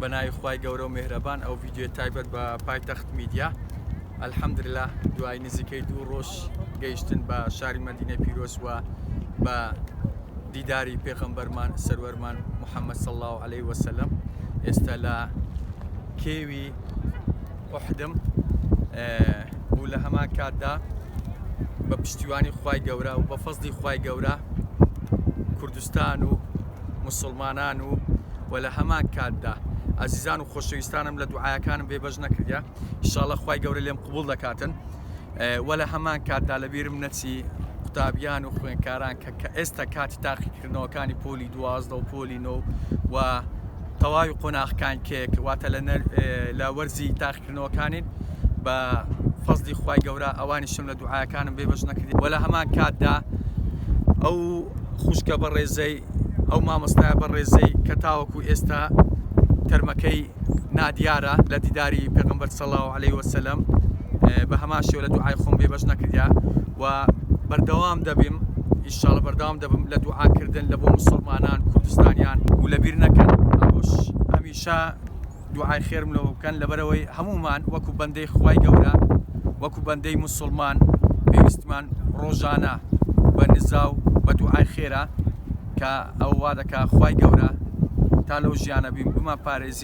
بەناوی خوای گەورە و میهرەبان ئەو ڤیدیۆ تایبەت بە پایتەخت میدیا الحمدلله دوای نزیکەی دوو ڕۆژ گەیشتن بە شاری مەدینەی پیرۆز و بە دیداری پێغەمبەرمان سەروەرمان محەممەد صلی الله علیه وسلم ئێستا لە کێوی ئوحدم و لە هەمان کاتدا بە پشتیوانی خوای گەورە و بە فەزلی خوای گەورە کوردستان و موسڵمانان و و لە هەمان کاتدا ئازیزان و خۆشەویستانم لە دوعاکانم بێبەش نەکردە ئیشاڵە خوای گەورە لێم قبول دەکاتن و لە هەمان کاتدا لەبیرم نەچی قوتابیان و خوێنکاران کە کە ئێستا کاتی تاقیکردنەوەکانی پۆلی دوازدە و پۆلی نۆ و تەواوی قۆناغەکان کێک واتە لە لە وەرزی تاقیکردنەوەکانین بە فەزلی خوای گەورە ئەوانیشم لە دوعاکانم بێبەش نەکردی وە لە هەمان کاتدا ئەو خوشکە بەڕێزەی ئەو مامۆستایە بەڕێزەی کە تاوەکو ئێستا تەرمەکەی نادیارە لە دیداری پێغمبەر صلی الله علیه وسلم بە هەمان شێوە لە دوعای خۆم بێبەش نەکردیا و بەردەوام دەبیم ئیشاڵە بەردەوام دەبم لە دوعاکردن لە بۆ مسلمانان کوردستانیان و لەبیر نەکەن ئەوش هەمیشە دوعای خێرم لەوە بکەن لەبەرئەوەی هەموومان وەکو بەندەی خوای گەورە وەکو بەندەی موسڵمان پێویستمان ڕۆژانە بە نزا و بە دوعای خێرە کە ئەو وا دەکا خوای گەورە تا لەو ژیانە بین بمان پارێزی.